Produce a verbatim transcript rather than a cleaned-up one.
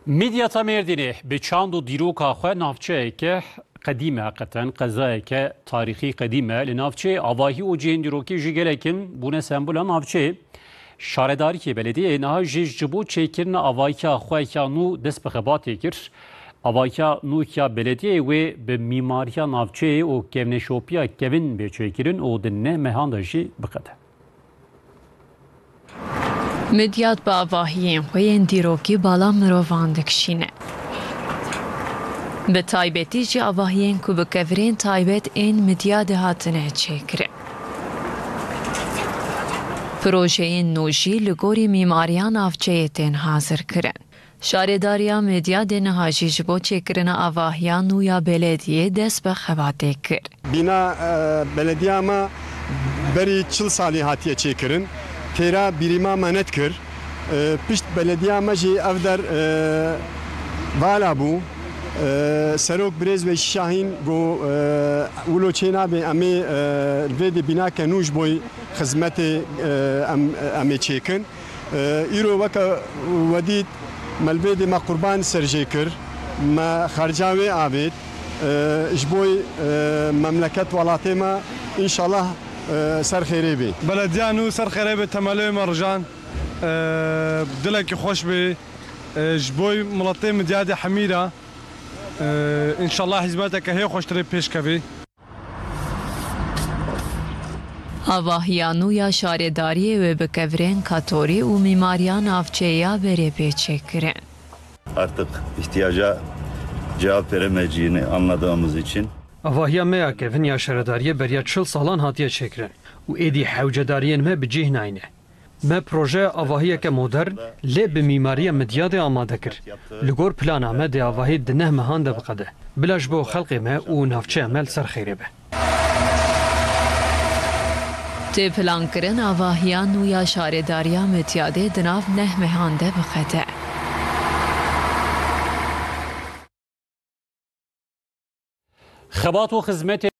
Midyata Mêrdînê bi çand û dîroka xwe navçeyeke qedîm e, heqeten qezayeke tarîxî qedîm e. Li navçeyê avahî û cihên dîrokî jî gelek in, bûne sembola navçeyê. Şaredariyê belediyeyê niha jî ji bo çêkirina avahiya xwe ya nû dest bi xebatê kir. Avahiya nû ya belediyeyê wê bi mîmariya navçeyê û kevneşopiya kevin bê çêkirin û di neh mehan de jî biqede. Midyat bi avahiyên xwe yên dîrokî bala mirovan dikişîne. Bi taybetî jî avahiyên ku bi kevirên taybet ên Midyadê hatine çêkirin. Projeyên nû jî li gorî mîmariya navçeyê tên hazirkirin. Şaredariya Midyadê niha jî ji bo çêkirina avahiya nû ya belediyê dest bi xebatê kir. Bîna, e, belediya me berî çil salî hatiye çêkirin. Têra bîrîma me nedikir. E, pişt belediya me jî ev der, e, vala bû. E, Serok Birêz Veyşî Şahîn got, e, wilo çê nabe, em ê, e, li vê de bînake nû ji bo xizmetê, e, em, em ê çêkin. E, îro weke we dît, me li vê dê me qurban ser jê kir, me xerca wê avêt, e, ji bo, e, memleket welatê me, înşallah, e, ser xêrê bê. Belediya nû ser xêrê bê, temelê me rijan, e, dilekî xweş bê, e, ji bo miletê Midyadê hemî re, e, înşallah hizmeteke hê xweştirê pêş kevê. Avahiya nû ya şaredariyê wê bi kevirên katorî û mîmariya navçeyê ya berê bê çêkirin. Artık ihtiyaca cevap veremeyeceğini anladığımız için. Avahiya me ya kevin ya şaredariyê beriya çil salan hatiye çêkirin û êdî hewcedariyên me bi cih nayne. Me projeya avahiyeke modern, lê bi mîmariya Midyadê amade kir. Li gor plana me dê avahî di neh mehan de biqede. Bila ji bo xelkê me û navçeya me li ser xêrê be. Tê plankirin avahiya nû ya şaredariya Midyadê di nav neh mehan de biqede. Xebat û xizmetê